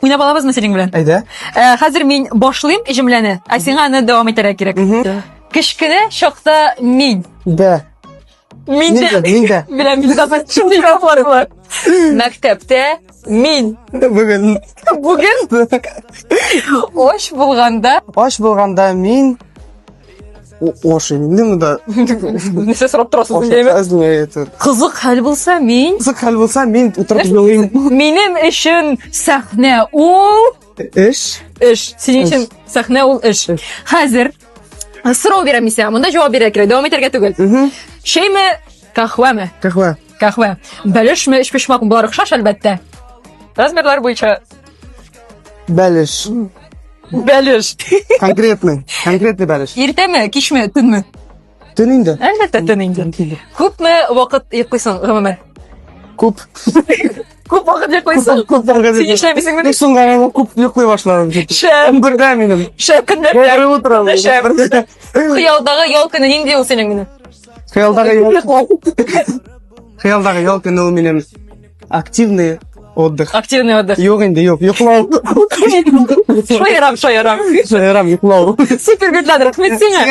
Уйнап алабызмы синең белән? Әйдә. Ә, хәзер мин башлыйм җөмләне, ә сиңа аны дәвам итәргә кирәк. Кечкенә чакта мин. Дә. Мин дә. Мин дә. Беләм, мин дә шундый җаваплар бар. Мәктәптә мин. Бүген. Бүген ач булганда. Ач булганда мин Ошый, инде монда. Нәрсә сорап торасыз инде? Кызык хәл булса, мин. Кызык хәл булса, мин утырып елыйм. Минем өчен сәхнә ул эш. Эш. Синең өчен сәхнә ул эш. Хәзер сорау бирәм мин сиңа. Монда җавап бирергә кирәк, дәвам итәргә түгел. Чәйме, каһвәме? Каһвә. Каһвә. Бәлешме, өчпочмакмы? Болар охшаш, әлбәттә. Размерлар буенча. Бәлеш. Бәлеш. Конкретный, конкретный бәлеш. Иртәме, кичме, төнме? Төн инде. Әлбәттә, төн инде. Күпме вакыт йоклыйсың гомумән? Күп. Күп вакыт йоклыйсың. Күп вакыт. Син эшләмисеңме? Соңга күп йоклый башладым. Шәп. Бердә минем. Шәп көннәр. Бер утырам. Шәп. Хыялдагы ял көне нинди ул синең минем? Хыялдагы ял. Хыялдагы ял көне ул минем активный отдых. Активный отдых. Юк инде, юк, йоклау. Шаярам, шаярам. Шаярам, йоклау. Супер, Гөлназ, рәхмәт сиңа.